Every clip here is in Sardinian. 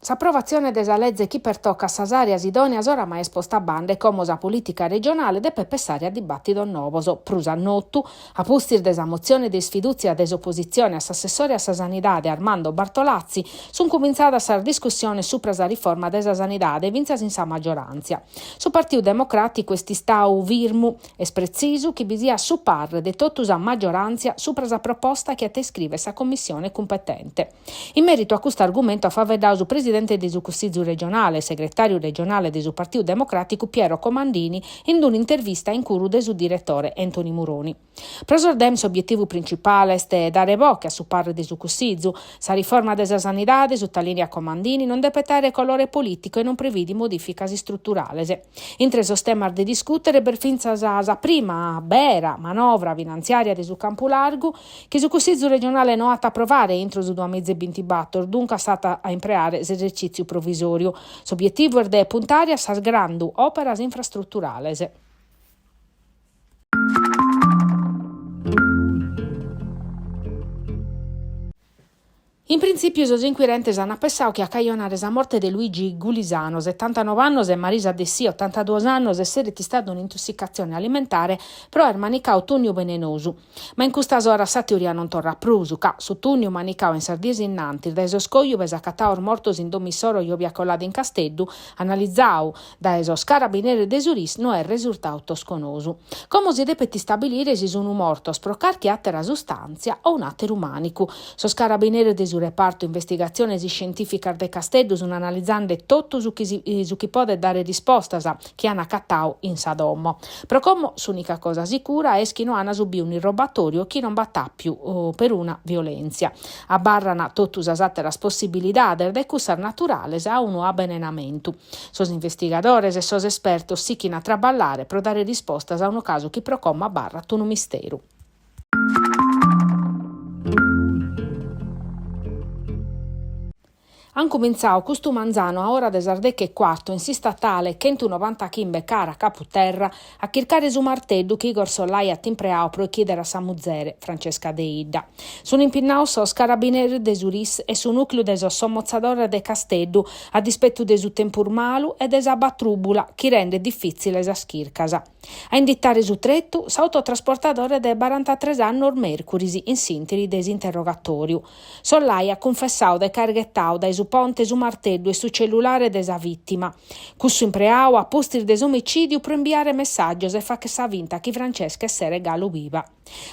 S'aprovatzione de sa leze chi pertocat sas àreas idòneas oramai est posta a banda e como sa polìtica regionale depet pessare a dibàtidos novos. Prus a notu, a pustis de sa motzione de isfidùtzia de s'opositzione a s'assessore a sa Sanidade Armando Bartolazzi, sunt cumintzadas sas discussiones supra sa riforma de sa sanidade fintzas in sa magioràntzia. Su Partiu Democràticu est istadu firmu. Est pretzisu chi bi siat su parre de totu sa magioràntzia supra sa proposta chi at a iscrìvere sa commissione cumpetente. In mèritu a custu argumentu at faeddadu su presidente de su Cussizu regionale e segretàriu regionale de su Partiu Democràticu Piero Comandini in un'intervista in curu de su diretore Anthony Muroni. Pro sos Dem s'obietivu principale est dare boche a su parre de su Cussizu. Sa riforma de sa sanidade, sutalìniat Comandini, non depet àere colore polìticu e non previdit modìficas istruturales. Intre sos temas de discùtere b'est fintzas sa prima bera manovra finantziària de su campu largu, chi su Cussizu regionale no at a aprovare intro su duamiza e bintibator, duncas s'at a impreare s'esertzìtziu provisòriu. S'obietivu est de puntare a sas grandu òperas infrastruturales. In printzìpiu sos incuirentes ant pessadu chi a cajonare sa morte de Luigi Gulisano, setantanoe annos, e Marisa Dessì, otantaduos annos, esseret istada un'intossicatzione alimentare pro aer manicadu tùnniu benenosu. Ma in custas oras sa teoria non torrat prus, ca su tùnniu manicadu in sas dies innantis dae sos còjubes acatados mortos in domo issoro jòbia colada in Casteddu, analizadu dae sos carabineris de su RIS no est resurtadu tosconosu. Como si depet istabilire si sun mortos pro carchi àtera sustàntzia o un'àteru mànicu. Sos carabineris de su repartu investigatziones iscientìficas de Casteddu sun analizende totu su chi su chi podet dare rispostas chi an acatadu in sa domo. Pro como s'ùnica cosa sicura est chi no an subiu un'irrobatòriu e chi non b'at àpiu peruna violèntzia. Abarran totu sas àteras possibilidades, dae cussas naturales a unu abenenamentu. Sos investigadores e sos espertos sichin a traballare pro dare rispostas a unu casu chi pro como abarrat unu misteru. An cumintzadu custu manzanu a ora de sas deche e cuartu in s'istatale chentunovantachimbe cara a Caputerra a chircare su marteddu chi Igor Sollai at impreadu pro ochìdere a sa muzere, Francesca Deidda. Sun impinnados sos carabineris de su RIS e su nùcleu de sos sommotzadores de Casteddu a dispetu de su tempus malu e de s'abba trùbula chi rendet difìtzile sas chircas. A inditare su tretu, s'autotrasportadore de barantatres annos mèrcuris in s'ìnteri de s'interrogatòriu. Sollai at cunfessadu de ch'aer ghetadu dae su ponte su marteddu e su cellulare de sa vìtima, cussu impreadu a pustis de s'omicìdiu pro imbiare messàgios e fagher sa finta chi Francesca esseret galu biva.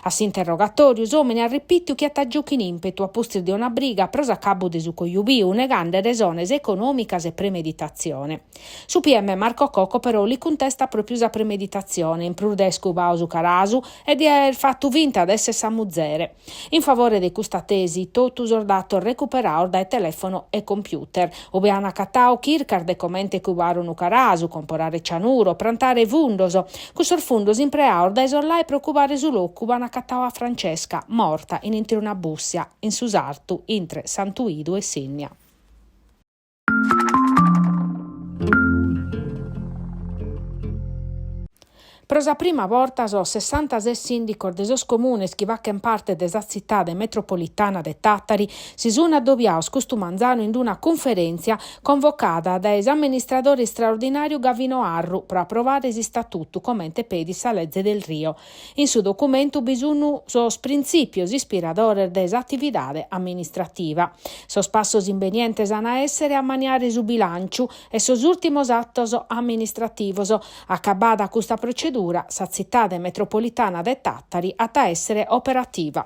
A s'interrogatòriu s'òmine at ripìtiu chi at agiu chin ìmpetu a pustis de una briga pro s'acabu de su cojubiu, negande resones econòmicas e premeditatzione. Su PM Marco Cocco però li cuntestat pròpiu sa premeditatzione, in prus de aer cubadu su carasu e de aer fatu finta de esser sa muzere. In favore de custa tesi totu sos datos recuperados dae telèfono e computer, ube an acatadu chircas de comente cubare unu carasu, comporare cianuro, prantare fundos, cussos fundos impreados dae Sollai pro cubare su locu ube an acatadu a Francesca, morta in intre una bùssia, in su sartu intre Santu 'Idu e Sinnia. Pro sa prima borta sos sessantases sìndicos de sos comunes chi fachent parte de sa tzitade metropolitana de Tàtari si sunt addobiados custu manzanu in una cunferèntzia convocada dae s'amministradore istraordinàriu Gavino Arru pro aprovare s'istatutu comente pedit sa leze Delrio. In su documentu bi sunt sos printzìpios ispiradores de s'atividade amministrativa. Sos passos imbenientes an a èssere ammaniare su bilànciu e sos ùrtimos atos amministrativos. Acabada custa procedura, sa tzitade metropolitana de Tàtari at a èssere operativa.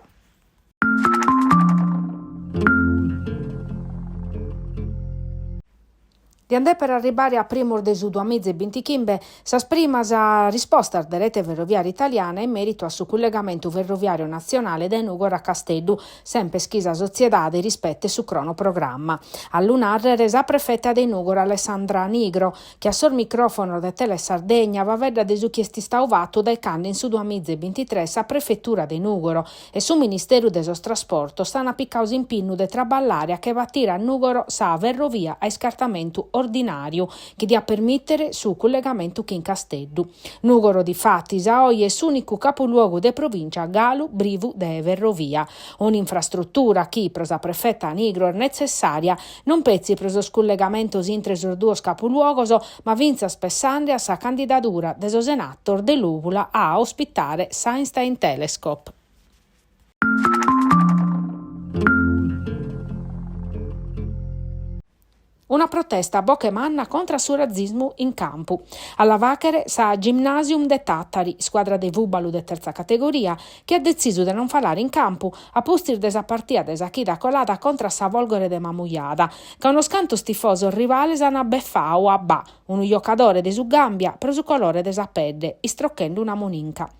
Diant dèpere arribare a primos de su duamiza e bintichimbe sas primas rispostas de Rete Ferroviaria Italiana in mèritu a su cullegamentu ferroviàriu natzionale dae Nùgoro a Casteddu, semper chi sa sotziedade rispetet su cronoprogramma. A lu nàrrere sa prefeta de Nùgoro Alessandra Nigro, chi a sos micròfonos de Telesardegna faeddat de su chi est istadu fatu dae cando in su duamiza e bintitres sa prefetura de Nùgoro e su Ministeru de sos Trasportos ant picadu s'impinnu de traballare a che batire a Nùgoro sa ferrovia a iscartamentu. ordinàriu chi diat permìtere su cullegamentu chin Casteddu. Nùgoro difatis a oje est s'ùnicu capuluogu de provìncia galu brivu de ferrovia, un'infrastrutura chi pro sa prefeta Nigro est netzessària non petzi pro sos cullegamentos intre sos duos capuluogos ma fintzas pessande a sa candidadura de sos Enattos de Lùvula a ospitare s'Einstein Telescope. Una protesta a boche manna contra a su ratzismu in campu. A la fàghere sa Gymnasium de Tàtari, iscuadra de fùbalu de tertza categoria, chi at detzisu de non falare in campu a pustis de sa partia de sa chida colada contra a sa Folgore de Mamujada, ca unos cantos tifosos rivales ant befau a Ba, unu jocadore de su Gàmbia, pro su colore de sa pedde, istrochende una moninca.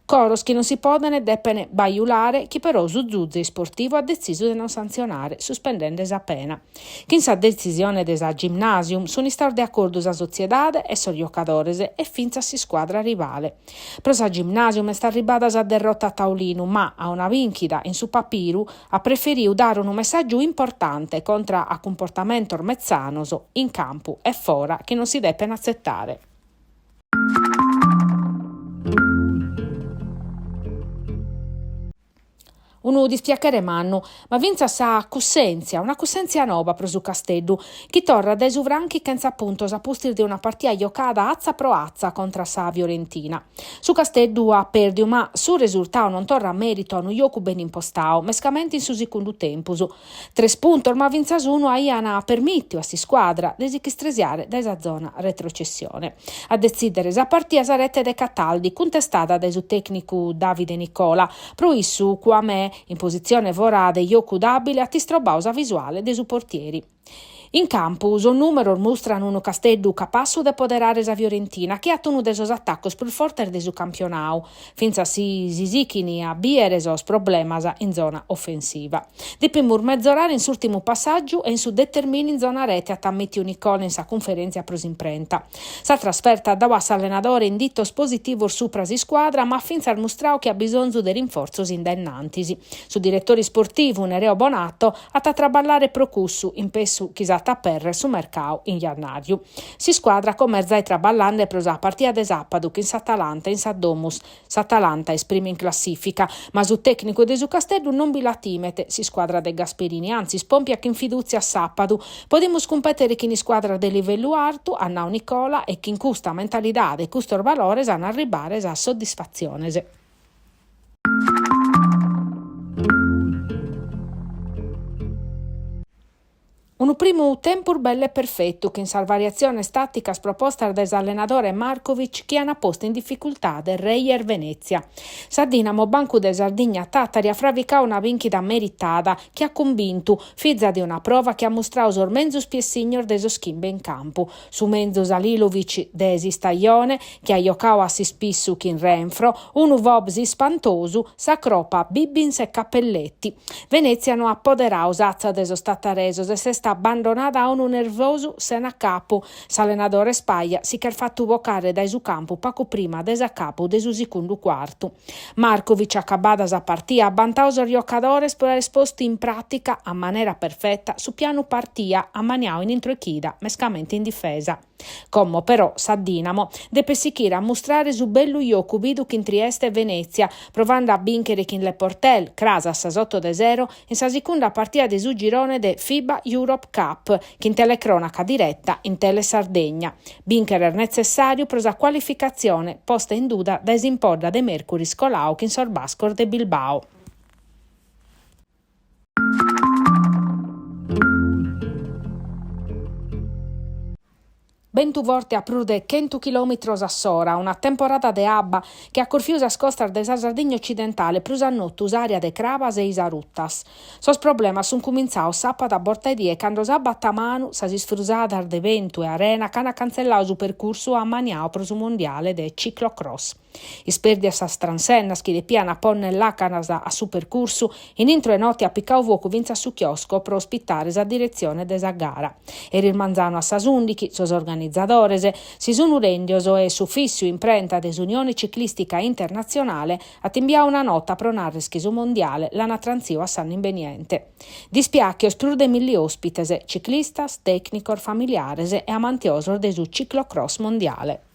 Coros chi non si poden e depen bajulare chi però su zuze isportivu at detzisu de non santzionare, suspendende sa pena. Chin sa detzisione de sa Gymnasium sun istados de acordu sa sotziedade e sos jocadores e fintzas s'iscuadra rivale. Pro sa Gymnasium est arribbada sa derrota a taulinu ma, a una bìnchida in su papiru, at preferidu dare unu messàgiu importante contra a cumportamentos metzanos in campu e fora chi non si depen atzetare. Unu dispiachere mannu, ma fintzas sa cussèntzia, una cussèntzia noba pro su Casteddu, chi torrat dae su Franchi chentza puntos a pustis de una partia jocada atza pro atza contra sa Fiorentina. Su Casteddu at pèrdiu, ma su resurtau non torrat mèritu a unu jocu bene impostau, mescamente in su segundu tempus. Tres puntos, ma fintzas unu aiant permìtiu a s'iscuadra de si ch'istresiare dae sa zona retrocessione. A detzìdere sa partia sa rete de Cataldi, cuntestada dae su tècnicu Davide Nicola. Pro issu, Kouamé, in positzione fora de jocu dàbile, at istrobbadu sa visuale de su portieri. In campu, sos nùmeros mustran unu Casteddu capassu de poderare sa Fiorentina, chi at unu de sos atacos prus fortes de su campionadu, fintzas si si sichin a bìere sos problemas in zona ofensiva. Depimus mezorare in s'ùrtimu passàgiu e in su determinu in zona rete at ammìtiu Nicola in sa cunferèntzia pro s'imprenta. Sa trasferta at dadu a s'allenadore inditos positivos supra s'iscuadra, ma at fintzas mustradu chi at bisonzu de rinfortzos in dae innantis. Su diretore isportivu, Nereo Bonato, At a traballare pro cussu, in pessu chi s'at a aperrer su mercau in jannàriu. S'iscuadra como est zai traballande pro sa partia de sàpadu chin s'Atalanta in sa Domus. S'Atalanta est prima in classìfica, ma su tècnicu de su Casteddu non bi la timet, s'iscuadra de Gasperini, antzis pòmpiat chin fidùtzia a sàpadu. Podimus cumpètere chin iscuadras de livellu artu, at nau Nicola, e chin custa mentalidade e custos valores an a arribbare sas soddisfatziones. Unu primu tempus belle e perfetu chin sas variatziones tàticas propostas dae s'allenadore Markovic chi ant postu in dificultade Reyer Venezia. Sa Dinamo Bancu de Sardigna Tàtari at fravicadu una bìnchida meritada chi at cumbintu, fiza de una prova chi at mustradu sos menzus piessignos de sos chimbe in campu. Su menzus Halilovic de s'istajone, chi at jocadu a s'ispissu chin Renfro, unu Fobbs ispantosu, sa cropa Bibbins e Cappelletti. Venezia no at poderadu s'atza de sos tataresos e s'est abbandonada a unu nervosu sena capu. S'allenadore Spahija si ch'est fatu bocare dae su campu pagu prima de s'acabu de su segundu cuartu. Markovic, acabada sa partia, at bantadu sos jocadores pro aer postu in pràtica a manera perfeta su pianu partia ammaniadu in intro 'e chida, mescamente in difesa. Como però sa Dinamo depet sichire a mustrare su bellu jocu bidu chin Trieste e Venezia, provande a bìnchere chin Le Portel, cras a sas oto de sero, in sa sicunda partia de su girone de FIBA Europe Cup, chin telecrònaca direta in Telesardegna. Bìnchere est netzessàriu pro sa cualificatzione, posta in duda dae s'impodda de mèrcuris coladu chin sos bascos de Bilbao. Bentu forte a prus de chentu chilòmitros a s'ora, una temporada de abba chi at corfiu sas costas de sa Sardigna ocidentale, prus a notu s'àrea de Crabas e Is Arutas. Sos problemas sunt cumintzados sàpadu a borta 'e die cando s'abba a manu, sas isfrusadas de bentu e arena ch'ant cantzelladu su percursu ammaniadu pro su Mondiale de ciclocross. Ispèrdias sas transennas chi depiant pònnere làcanas a su percursu, in intro 'e note at picadu focu fintzas su chiosco pro ospitare sa diretzione de sa gara. Eris manzanu a sas ùndichi, sos organizadores si sunt rèndios e s'ufìssiu imprenta de s'Unione Ciclìstica Internatzionale at imbiadu una nota pro nàrrere chi su Mondiale l'ant trantziu a s'annu imbeniente. Dispiàchios prus de milli òspites, ciclistas, tècnicos, familiares e amantiosos de su ciclocross mondiale.